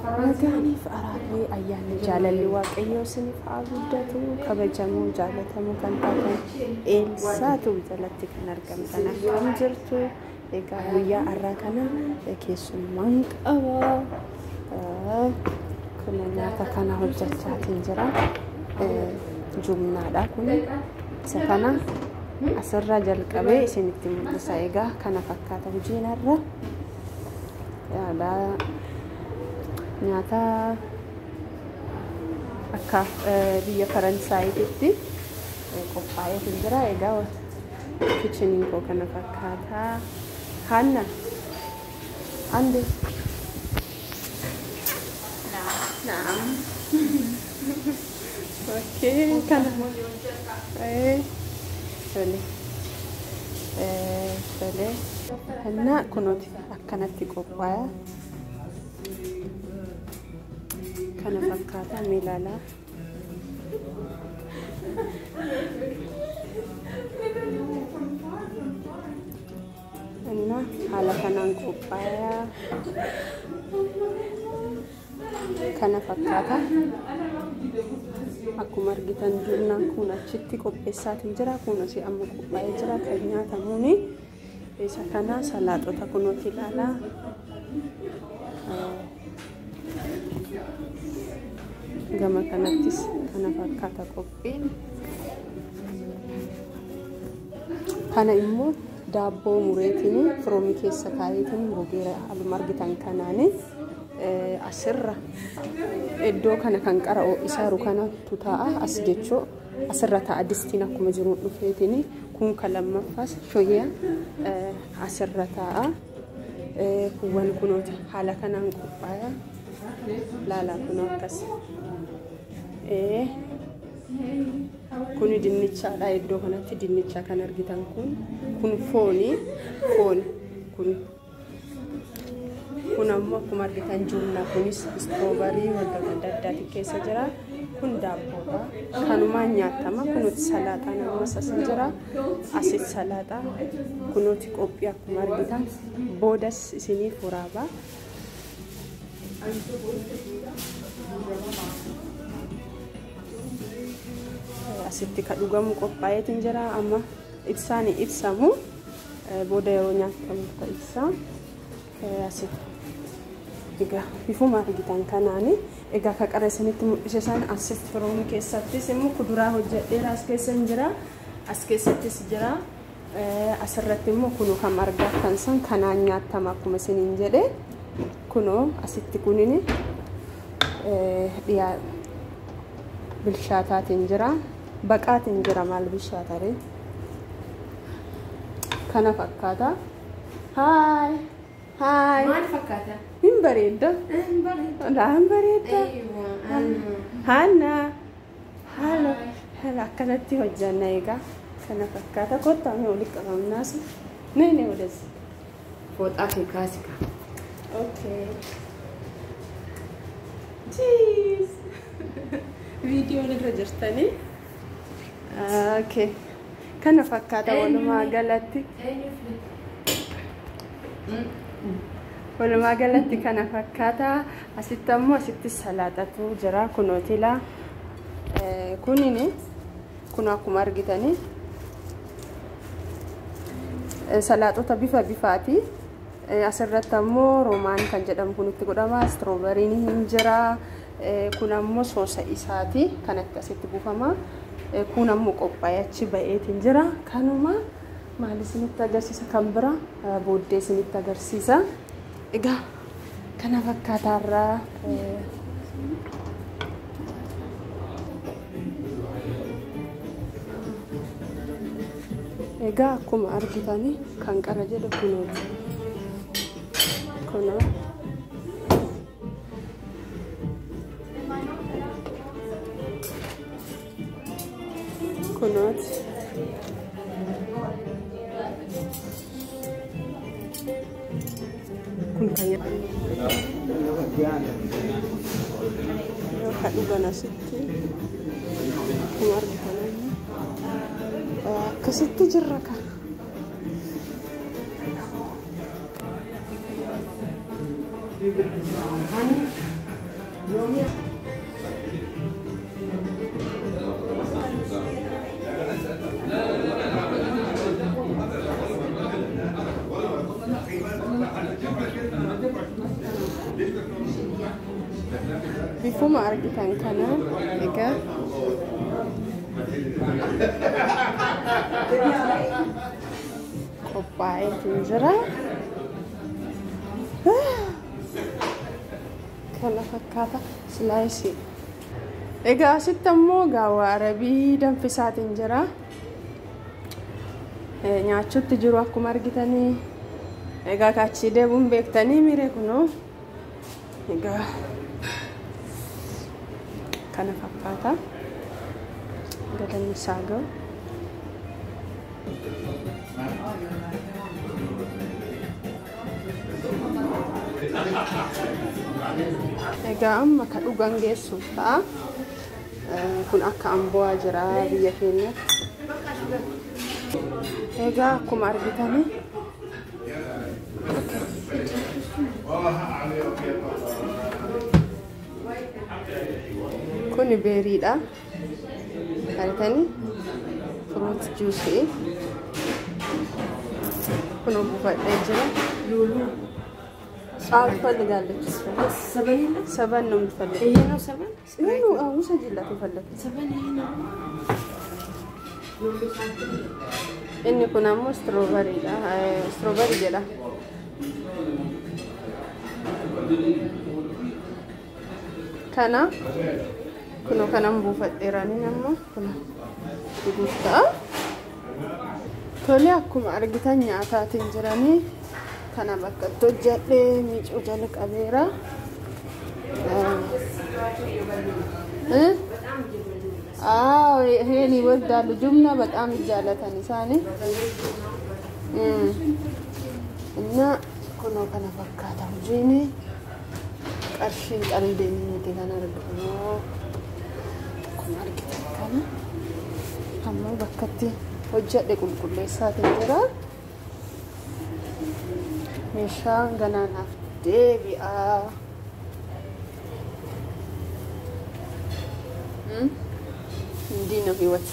Nagaaniif araarri ayyaanni jaalalli waaqayyoo isiniif haa guddatu. Kabajamoo jaalatamuu kan taatan Eelsaatu jalatti kan argamtan akkam jirtu? Egaa guyyaa har'aa kana keessummaan qaba. Kun nyaata kana hojjechaatiin jira. Jumnaadha kun. Isa kana asirraa jalqabee isinitti mul'isa. Egaa kana fakkaata hojiin har'a. Yaalaa nyaata akka biyya Faransaayitti qophaa'ee jira. Egaa kitcheniin koo kana fakkaata. Hanna ande naam. Okay, kana tole tole. Hanna kunuuti akkanatti qophaa'aa. Kana fakkaata miilaalaa. Inna haala kanaan qophaa'aa. Kana fakkaata. Akkuma argitan jumnaan kun achitti qopheessaatiin jira. Kun asii amma qophaa'ee jira kan nyaatamuuni. Isa kana salaaxota kunuuti ilaalaa. Gama kanattis kana fakkaata qophiin. Kana immoo daabboo mureetiin firoomii keessa kaayeetiin gogeera haaluma argitan kanaani asirra iddoo kana kan qara ho'isaaru kanatu taa'a as jechuu asirra taa'a distiin akkuma jiru dhufeetiin kun kan lammaffaas shoyyaa asirra taa'a. Kuuwwan kunooti haala kanaan qophaa'a. Laalaa kunoo akkas. Kuni dinnichaadha. Iddoo kanatti dinnicha kan argitan kun fooni. Foon kun kun ammoo akkuma argitan jumna kunis istroobarii wantoota adda addaati keessa jira. Kun daabboodha. Kanumaan nyaatama. Kunuuti salaaxaan ammas as jira. Asis salaaxaa. Kunuuti qophii akkuma argitan boodas isiniif waraabaa. Asitti kan dhugamu qophaa'eetiin jira. Amma ibsaan ibsamu booda yeroo nyaatamu ka ibsaa. Asitti egaa bifuma argitan kanaani egaa ka qara isinitti mul'ise sana asitti firoomii keessattis immoo kuduraa hojjedheera as keessa hin jira. As keessattis jira. Asirratti immoo kunuu kan argattan san kanaan nyaatama akkuma isiniin jedhe. Kunoo asitti kunini dhiyaa bilchaataatiin jira. Baqaatiin jira maal bilchaataree. Kana fakkaata. Haay. Haay. Maal fakkaata? Hin bareedda. Hin bareedda. Hin bareedda. Hanna. Haala. Haala akkanatti hojjanna egaa. Kana fakkaata. Kottaa mee walitti qabamnaas. Nee nee odes. Fooxaa kee kaasika. Okay. Cheese. Viidiyoon irra jirtanii. Okay. Kana fakkaata walumaa galatti. Walumaa galatti kana fakkaata. Asitti ammoo asitti salaaxatu jira kunootila. Kunini kun akkuma argitanii salaaxota bifa bifaati. Asirratti ammoo roomaan kan jedhamu kun itti godhama. Istirooberiin hin jira. Kun ammoo soosa isaati. Kanatti asitti buufama. Kun ammoo qophaa'ee achi ba'eetiin jira. Kanuma maal isinitti agarsiisa kan bira booddee isinitti agarsiisa. Egaa kana fakkaataarraa egaa akkuma argitanii kan qara jedhu kunooti. Kunoo kunooti. Kun kan kan dhugan asitti akkuma argitan akkasitti jirra kan. Bifuma argitan kana egaa qophaa'eetu jira. Kana fakkaata silaayisii. Egaa asitti ammoo gaawwa arabii danfisaatiin jira. Nyaachuutti jiru akkuma argitanii. Egaa kaachii deebuun beektanii miree kunoo. Egaa kana fakkaata. Galanni isaa ga'u. Egaa amma ka dhugan geessuuf ta'a. Kun akka amboo jira biyya keenyatti. Egaa akkuma argitanii kun beeriidha. Argitanii fruit juice kun buufadhee jira. አዎ ትፈልጋለች። ሰበን የለም ሰበን ነው የምትፈልገው። ይሄ ነው ሰበን። ይሄ ነው። አዎ ውሰጂላት የፈለገች። ሰበን ይሄ ነው። Inni kun ammoo istiroobeeriidha. Istiroobeerii jedha. Kana kunoo kanan buufadheeraniin amma kun dhuguuf ta'a. Tole akkuma argitan nyaataatiin jiranii kana bakka itti hojjedhee miicuu jala qabeera. አዎ ይሄን ይወዳሉ። ጁምና በጣም ይጃለታን isaani እና kunoo kana fakkaata hojiin qarshiin qalbiin nuti kan arginu akkuma argitan kana ammoo bakkatti hojjedhe qulqulleessaatiin jira. Meeshaan ganaanaaf deebi'a. እንዲህ ነው ህይወት።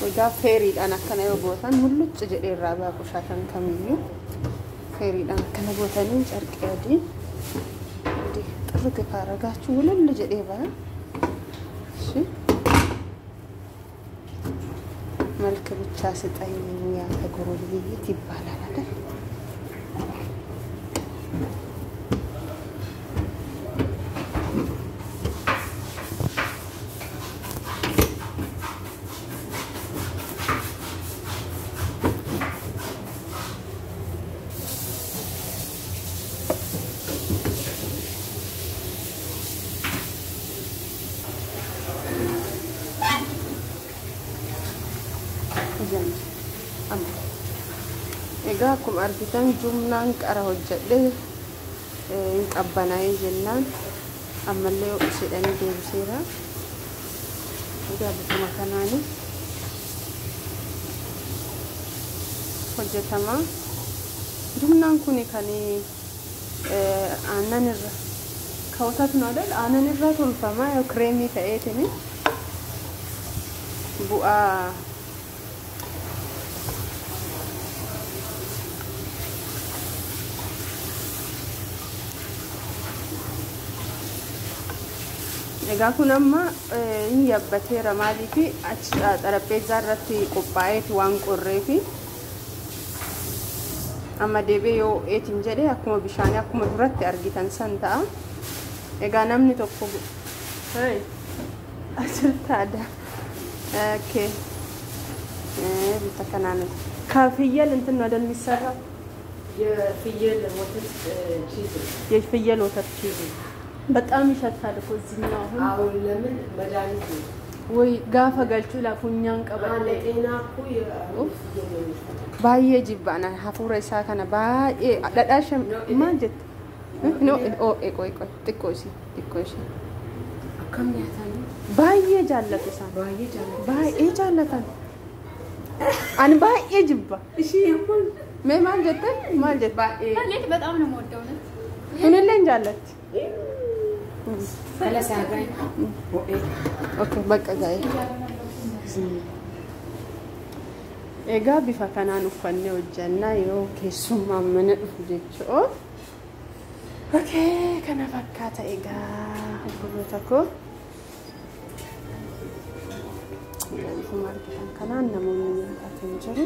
Egaa feeriidhaan akkana yoo gootan mullucci jedhee irraa ba'a qoshaashaan kamiyyuu. Feeriidhaan akkana gootanii carqii adii እንዲህ ጥርግ ካረጋችሁ ውልል jedhee ba'a. እሺ መልክ ብቻ ስጠኝ ያንተ ጎረቤት ይባላል አይደል? Egaa akkuma argitan jumnaan qara hojjedhee hin qabbanaa'ee jennaan ammallee ho'isedhanii deebiseera. Egaa bifuma kanaani hojjetama. Jumnaan kun kan aannan irra kaawwatatu ነው አይደል? Aannan irraa tolfama yoo kireemii ta'eetiin bu'aa Egaa kun amma hin yabbateera maaliif achi xarapheezaa irratti qophaa'eeti waan qorreefi amma deebi'ee yoo eetiin jedhee akkuma bishaanii akkuma duratti argitan san ta'a. Egaa namni tokko asirtaadha. Okay. Bifa ከፍየል እንትን ነው አይደል የሚሰራው? የፍየል ወተት ቺዝ። የፍየል ወተት ቺዝ በጣም ይሸታል እኮ እዚህኛው አሁን። አሁን ለምን መድኃኒት ነው ወይ ጋፈ ገልቹ ላፉኛን ቀበሌ ለጤና እኮ የፍየል ነው የሚሸተው። baay'ee jibbaana hafuura isaa kana baay'ee dhadhaa maal jette no qoy qoy xiqqoo ishee xiqqoo ishee akkam nyaatan baay'ee jaallatu isaan baay'ee jaallatu baay'ee jaallatan ani baay'ee jibba ishee ammoo Mee maal jette? Maal jette? Baay'ee. ሌት በጣም ነው የምወደው እውነት። Kunillee hin jaallatti. Kala sagai. Ho'ee. Okay, bakka ga'e. Egaa bifa kanaan uffannee hojjannaa yoo keessummaan mana dhufu jechuudha. Okay, kana fakkaata egaa obboloota koo. Bifuma argitan kanaan namoonni nyaataatu hin jiru.